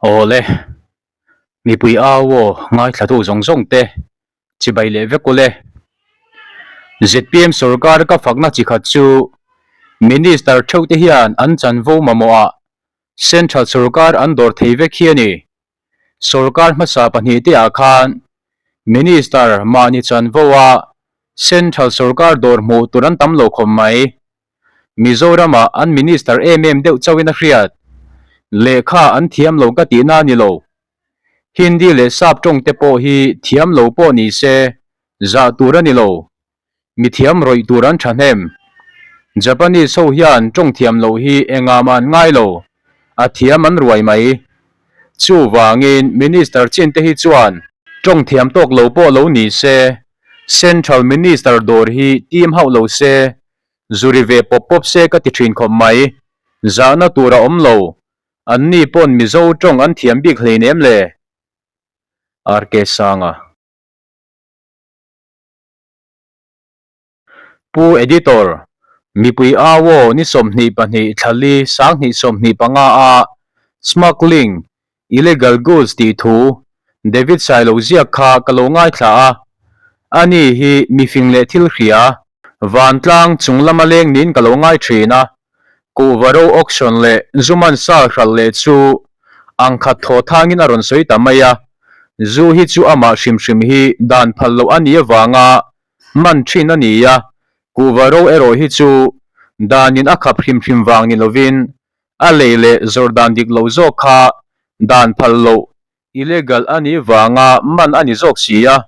Awle, mipui au aw ngaithlatu zawng zawng te chibai leh vek ule. Zpm sorkar ka fakna chi khat chu Minister theuh te hian an chanvo mamawhah Central sorkar an dawr thei vek hi a ni. Sorkar hmasa pahnihte ah khan Minister mahni chanvo a Central sorkar dawr hmuh tur an tam lo khawp mai. Mizoramah an Minister em em deuh chauhin a hriat. Lehkha an thiam lo ka tihna a ni lo. Hindi leh Sap tawng te pawh hi thiam lo pawh ni se zah tur a ni lo. Mi thiam rawih tur an thahnem. Japanese ho hian tawng thiam loh hi engah mah an ngai lo, a thiam an ruai mai. Chuvangin Minister chin te hi chuan tawng thiam tawk lo pawh lo ni se, Central Minister dawr hi tim hauh lo se, Zu ri ve pawp pawp se ka ti thin khawp mai. Zahna tur a awm lo. Anni pawn Mizo tawng an thiam bik hlein em le? RK Sanga. Pu Editor, Mipui au aw ni 22 thlali 2025 a Smuggling Illegal goods tih thu David Sailo ziak kha ka lo ngaithla a, ani hi mifing leh thil hria, vantlang chung lama leng niin ka lo ngai thin a, kuhva ro auction leh zu man sa hralh leh chu ang khat thaw thangin a rawn sawi ta mai a, zu hi chu amah hrim hrim hi dan phal loh a nih avanga man thin a ni a, kuhva ro erawh hi chu danin a khap hrim hrim vang ni lovin A lei leh zawrh dan dik lo zawk kha dan phal loh, illegal, a nih vanga man a ni zawk si a.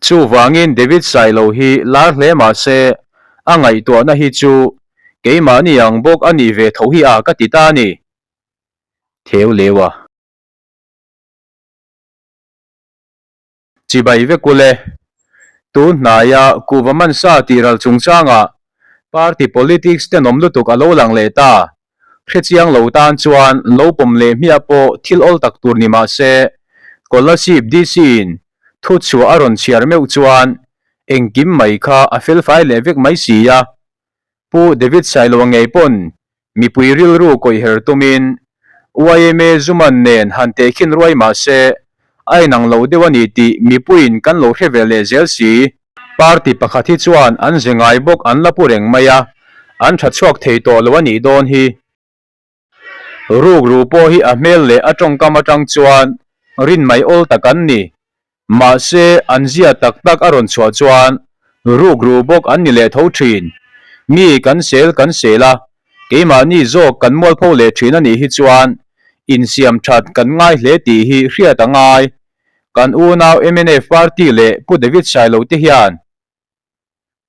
Chuvangin David Sailo hi lar hle mah se a ngaihtuahna hi chu keimahni ang bawk a nih ve tho hi a ka ti ta a ni. Theu leu a. Chibai vek ule. Tun hnaia kuhva mansa tih ral chungchangah party politics tenawm lutuk a lo lang leh ta. Hrechiang lo tan chuan lo pawm leh hmiah pawh thil awl tak tur ni mah se, Kolasib DC in thuchhuah a rawn chhiar meuh chuan engkim mai kha a felfai leh vek mai si a. Pu David Sailoa ngei pawn mipui rilru kawihher tumin yma Zuman nen han tehkhin ruai mah se a inang lo deuh a ni tih mipuiin kan lo hre ve leh zel si. Party pakhat hi chuan an ze ngai bawk an la pu reng mai a, an tha chhuak thei tawh lo a nih dawn hi. Rukru pawh hi a hmel leh a tawngkam atang chuan rin mai awl tak an ni. Mahse, an zia tak tak a rawn chhuah chuan rukru bawk an ni leh tho thin. Mi kan sel kan sel a, keimahni zawk kan mualpho leh thin a nih hi chuan insiam that kan ngai hle tih hi hriat a ngai. Kan unau mnf party leh Pu David Sailo te hian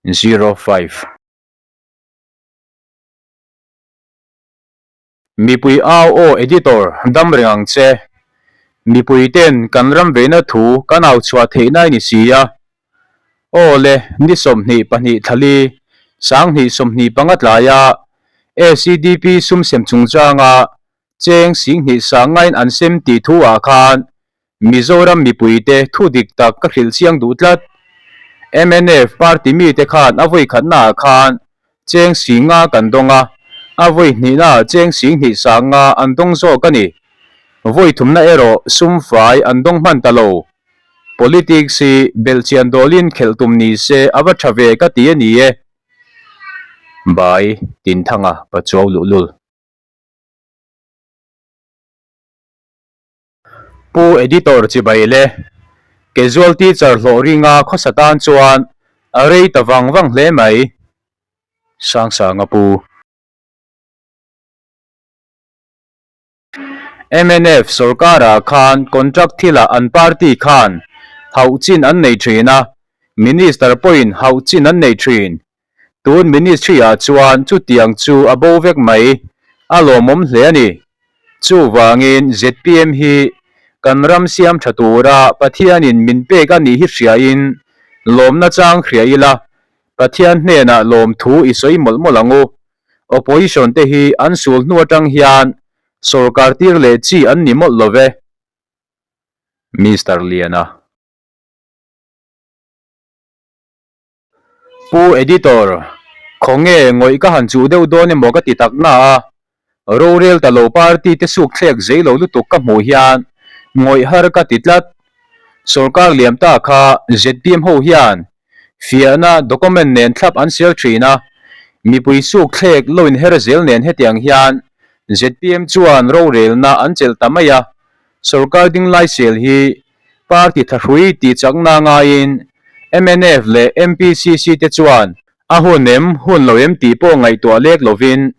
05. Mipui au aw Editor dam reng ang che. Mipui ten kan ram veina thu kan au chhuah theih nai ni si a. Aw le, ni 22 thlali, 2025 tlaia ACDP sum sem chungchanga cheng 20 sangain an sem tih thu ah khan Mizoram mipuite thu dik tak ka hrilh chiang duh tlat. Mnf party mite khan a vawi khatnaah khan cheng 50 kan dawng a, a vawi hnihnaah cheng 20 sanga an dawng zawk a ni. Vawi thumna erawh sum fai an dawng hman ta lo. Politics hi belhchian dawlin khelh tum ni se a va tha ve ka ti a ni e. Bai Tinthanga Pachuau luhlul. Pu Editor chibai le, Casual teacher hlawh ringa khawsa tan chuan a rei ta vang vang hle mai. Sangsanga Pu. Mnf sorkarah khan contract thilah an party khan hauh chin an nei thin a, Minister pawhin hauh chin an nei thin. Tun ministry ah chuan chutiang chu a bo vek mai, a lawmawm hle a ni. Chuvangin zpm hi kan ram siam tha tura Pathianin min pek a nih hi hriain lawmna chang hria ila, Pathian hnenah lawmthu i sawi mawlh mawlh ang u. Opposition te hi an sul hnu atang hian sorkar tir leh chi an ni mawlh lo ve. Mister Liana. Pu Editor, khawnge ngawih ka han chuh deuh dawn emaw ka ti tak na a, Rorel ta lo party te suk thlek zei lo lutuk ka hmuh hian ngawih har ka ti tlat. Sorkar liam ta kha zpm ho hian fiahna document nen thlap an sel thin a, mipui suk thlek lo inher zel nen hetiang hian zpm chuan rorelna an chelh ta mai a, sorkar dinglai sel hi party thahrui tih chakna ngaiin mnf leh MPCC te chuan A hun em, hun lo em tih pawh ngaihtuah lek lovin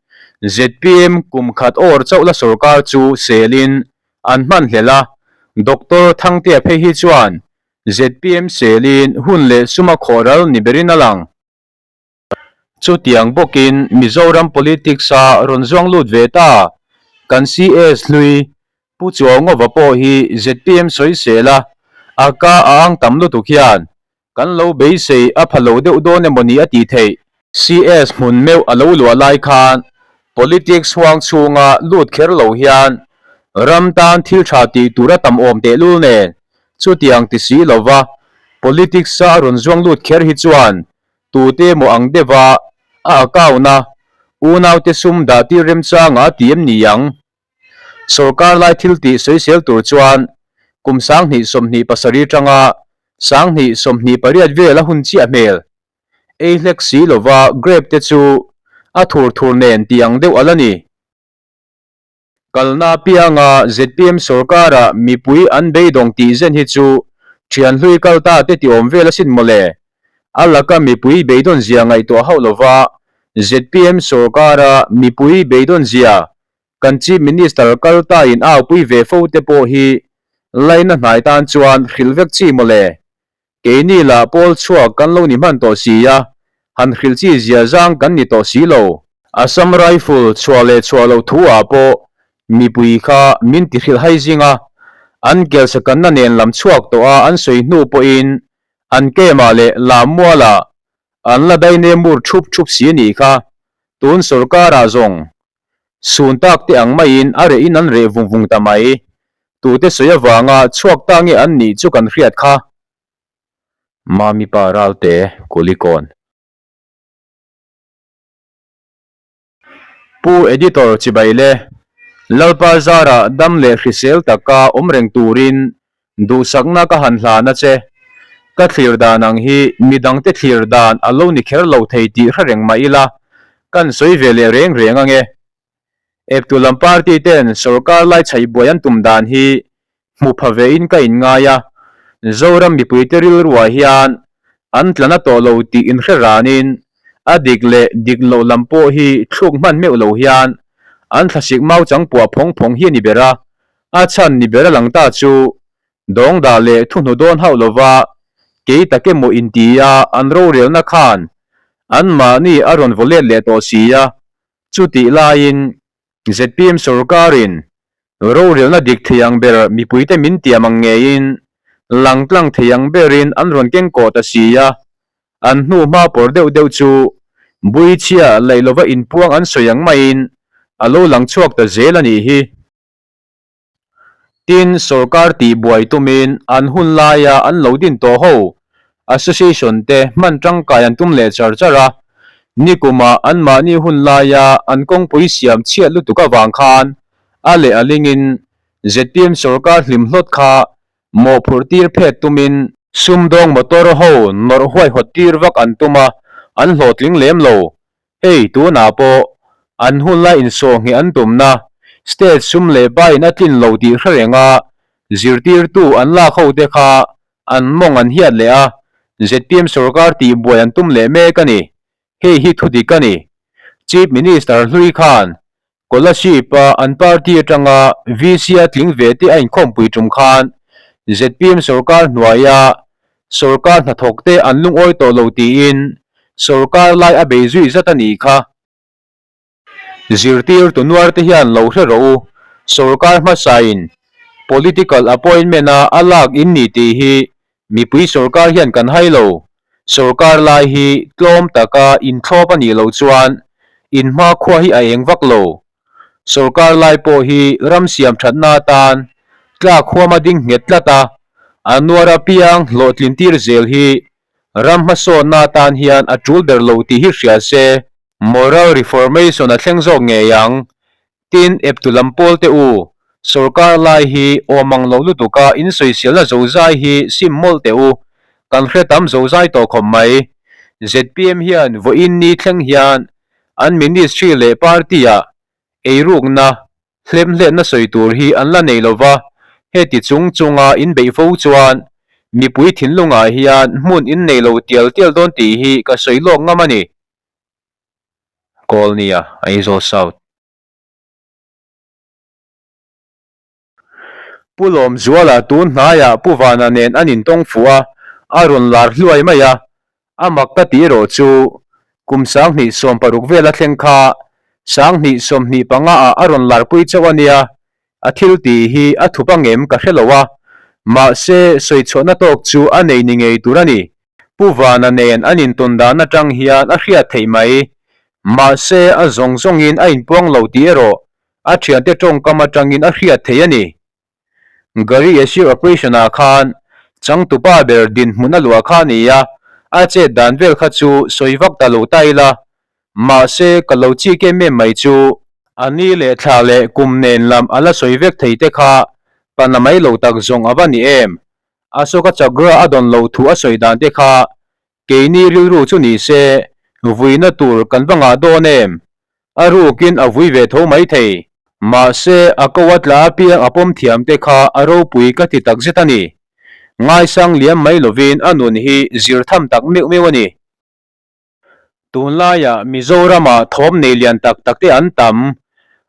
zpm kum khat awr chauh la sorkar chu selin an hman hlel a, Doctor Thangtea phei hi chuan zpm selin hun leh sum a khawh ral ni berin a lang. Chutiang bawkin Mizoram politics a rawn zuang lut ve ta, kan CS hlui Pu Chuaungova pawh hi zpm sawisel a, a ka a ang tam lutuk hian Kan lo beisei a pha lo deuh dawn emaw ni a tih theih. CS hmun meuh a lo luah lai khan politics huang chhunga lut kher lo hian ram tan thil tha tih tur a tam awm tehlul nen chutiang ti si lova politics a rawn zuang lut kher hi chuan tute emaw ang deuha a account a unaute sum dah tir remchanga a ti em ni ang? Sorkar lai thil tih sawisel tur chuan kum 2027 atanga 2028 vel a hun chiah hmel. Ei hlek si lova grape te chu a thur thur nen tih ang deuh a la ni. Kalna apianga zpm sorkara mipui an beidawng tih zen hi chu thian hlui kal ta te ti awm vel asin mawle. A laka mipui beidawn zia ngaihtuah hauh lova zpm sorkara mipui beidawn zia Kan Chief Minister kal ta in au pui ve fo te pawh hi laina hnai tan chuan hrilh vek chi mawle. Keini lah pawl chhuak kan lo ni hman tawh si a, han hrilh chi zia zang kan ni tawh si lo. Assam Rifle chhuah leh chhuah loh thu ah pawh mipui kha min ti hrilh hai zing a, an kelsakanna nen lam chhuak tawh a an sawi hnu pawhin an camp ah leh lammual ah an la dainem mur thup thup si a nih kha. Tun sorkar ah zawng Sun tak te ang maiin a reh in an reh vung vung ta mai. Tute sawi avanga chhuak ta nge an nih chu kan hriat kha. Mami pa Ralte Kulikawn. Pu Editor chibai le, Lalpa zarah dam leh hrisel taka awm reng turin duhsakna ka han hlan a che. Ka thlir dan ang hi midangte thlir dan a lo ni kher lo thei tih hre reng mah ila, kan sawi ve leh reng reng ange. Eptu lam party ten sorkar lai chhaih buai an tum dan hi hmu pha ve in ka inngai a, Zoram mipuite rilruah hian an tla na tawh lo tih inhre ranin a dik leh dik loh lam pawh hi thluk hman meuh lo hian an thlasik mau chang puah phawng phawng hi a ni ber a, A chhan ni ber a lang ta chu dawngdah leh thuhnu dawn hauh lova kei tak emaw inti a an rorelna khan anmahni a rawn vaw let leh tawh si a, chutih laiin zpm sorkarin rorelna dik thei ang ber mipuite min tiam ang ngeiin langtlang thei ang berin an rawn keng kawh ta si a, an hnu hma pawr deuh deuh chu buichhia laih lova inpuang an sawi ang maiin a lo lang chhuak ta zel a nih hi. Tin, sorkar tihbuai tumin an hun laia an lo din tawh ho association te hman tangkai an tum leh char char a, nikuma anmahni hun laia an kawngpui siam chhiat lutuk avang khan a leh a lingin zpm sorkar hlim hlawt kha mawhphurh tir phet tumin sumdawng motor ho nawrh huaihawt tir vak an tum a, an hlawhtling lem lo. Hei, tunah pawh an hun lai insawhngheh an tumna state sum leh pain a tlin lo tih hre reng a, zirtirtu an lak ho te kha an mawng an hiat leh a, zpm sorkar tihbuai an tum leh mek a ni. Hei hi thudik a ni. Chief Minister hlui khan Kolasib-a an party atanga VC-a tling ve te a inkhawmpui tum khan zpm sorkar hnuaia sorkar hnathawk te an lungawi tawh lo tiin sorkar lai a bei zui zat a nih kha. Zirtirtu nuar te hian lo hre rawh u, sorkar hmasain political appointment-a a lak in ni tih hi mipui sorkar hian kan hai lo. Sorkar lai hi tlawm taka inthlawp a nih loh chuan inhmakhua hi a eng vak lo. Sorkar lai pawh hi ram siam thatna atan tlak huama ding nghet tlat a, a nuar apiang hlawhtlin tir zel hi ram hmasawnna atan hian a tul ber lo tih hi hria se. Moral reformation a thleng zawk ngei ang. Tin, eptu lam pawl te u, sorkar lai hi awm ang lo lutuka in sawiselna zozai hi sim mawlh teh u, kan hre tam zozai tawh khawp mai. Zpm hian vawiin ni thleng hian an ministry leh party-ah eirukna, hlemhletna sawi tur hi an la nei lo va, heti chung chunga in beih fo chuan mipui thinlungah hian hmun in nei lo tial tial dawn tih hi ka sawi lawk ngam a ni. Kawlnia, Aizawl South. Pu Lawmzuala tun hnaiah Pu Vana nen an intawng fuh a, a rawn lar hluai mai a. A mak ka tih erawh chu kum 2016 vela thleng kha 2025 ah a rawn larpui chauh a nia, a thil tih hi a thup angem ka hre lo a, mahse sawi chhuahna tawk chu a nei ni ngei tur a ni. Pu Vana nen an intawn dan atang hian a hriat theih mai. Mahse a zawng zawngin a inpuang lo tih erawh a thiante tawngkam atangin a hriat theih a ni. Gary Yasir operation ah khan changtupa ber dinhmun a luah kha a ni a, a chet dan vel kha chu sawi vak ta lo ta ila. Mahse ka lo chik em em mai chu a ni leh thla leh kum nen lam a la sawi vek thei te kha pa na mai lo tak zawng a va ni em. Ashoka Chakra a dawn loh thu a sawi dan te kha keini rilru chu ni se vuina tur kan va ngah dawn em? A rukin a vui ve tho mai thei. Mahse a ko a tla apiang a pawm thiam te kha a ropui ka ti takzet a ni. Ngaisang liam mai lovin a nun hi zir tham tak meuh meuh a ni. Tunlaiah Mizoramah thawm nei lian tak tak te an tam,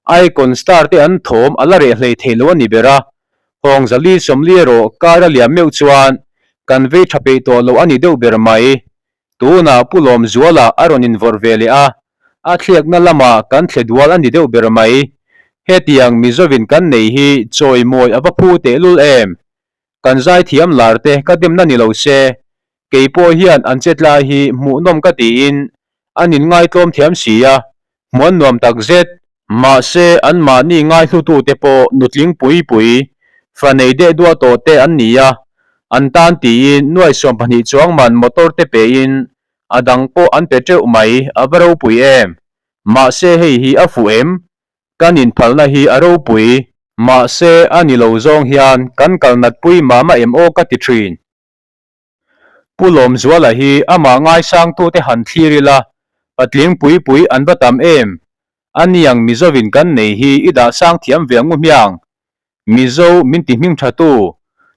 Icon star te an thawm a la reh hlei thei lo a ni ber a, Hawng Zali Sawmli erawh kar a liam meuh chuan kan vei tha peih tawh lo a ni deuh ber mai. Tunah Pu Lawmzuala a rawn invawrh ve leh a, a thliakna lamah kan thle dual a ni deuh ber mai. Hetiang Mizovin kan nei hi chawimawi a va phu tehlul em! Kan zaithiam lar te ka demna ni lo se, Kei pawh hian an chetla hi hmuhnawm ka tiin an inngaitlawm thiam si a, hmuh an nuam tak zet. Mahse, anmahni ngaihlutute pawh nutling pui pui, fa nei deh duah tawh te an ni a, an tan tiin nuai 12 chuang man motor te pein a dang pawh an pe teuh mai, a va ropui em? Mahse hei hi a fuh em? Kan inphalna hi a ropui. Mahse, a ni lo zawng hian kan kal natpui mah mah em aw ka ti thin. Pu Lawmzuala hi amah ngaisangtute han thlir ila, patling pui pui an va tam em? A niang Mizovin kan nei hi i dah sang thiam ve angu hmiang. Mizo min ti hming thatu,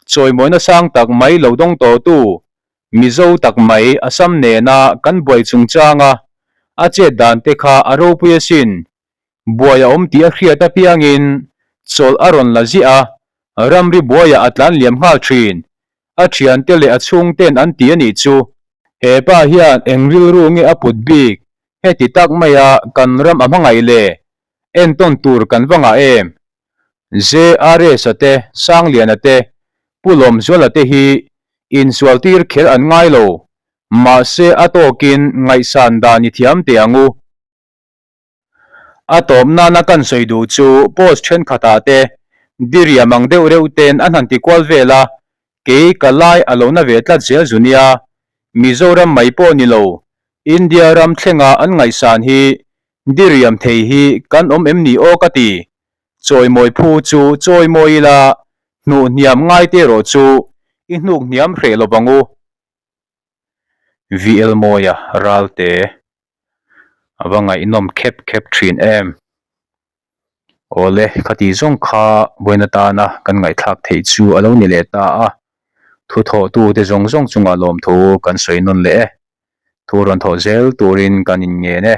chawimawina sang tak mai lo dawng tawhtu, Mizo tak mai Assam nena kan buai chungchanga a chet dan te kha a ropui asin. Buai a awm tih a hriat apiangin chawlh a rawn la ziah a, ramri buaiah a tlan liam nghal thin. A thiante leh a chhungten an ti a nih chu. He pa hian eng rilru nge a put bik? Heti tak maia kan ram a hmangaih le? Entawn tur kan va ngah em? JRS-a te, Sangliana te, Pu Lawmzuala te hi insualtir kher an ngai lo. Mahse a tawkin ngaihsan dan i thiam teh ang u. A tawp nana kan sawi duh chu post thenkhatah te diriam ang deuh reuh ten an han ti kual vel a, kei ka lai a lo na ve tlat zel zu nia. Mizoram mai pawh ni lo, India ram thlenga an ngaihsan hi diriam thei hi kan awm em ni aw ka ti. Chawimawi phu chu chawimawi ila, hnuh hniam ngai te erawh chu i hnuk hniam hreh lo vang u. VL Mawia Ralte a va ngaihnawm khep khep thin em. Awle khati zawng kha vawiin atana kan ngaihthlak theih chu a lo ni leh ta a, thu thawhtute zawng zawng chungah lawmthu kan sawi nawn leh e. Thu rawn thawh zel turin kan inngen e.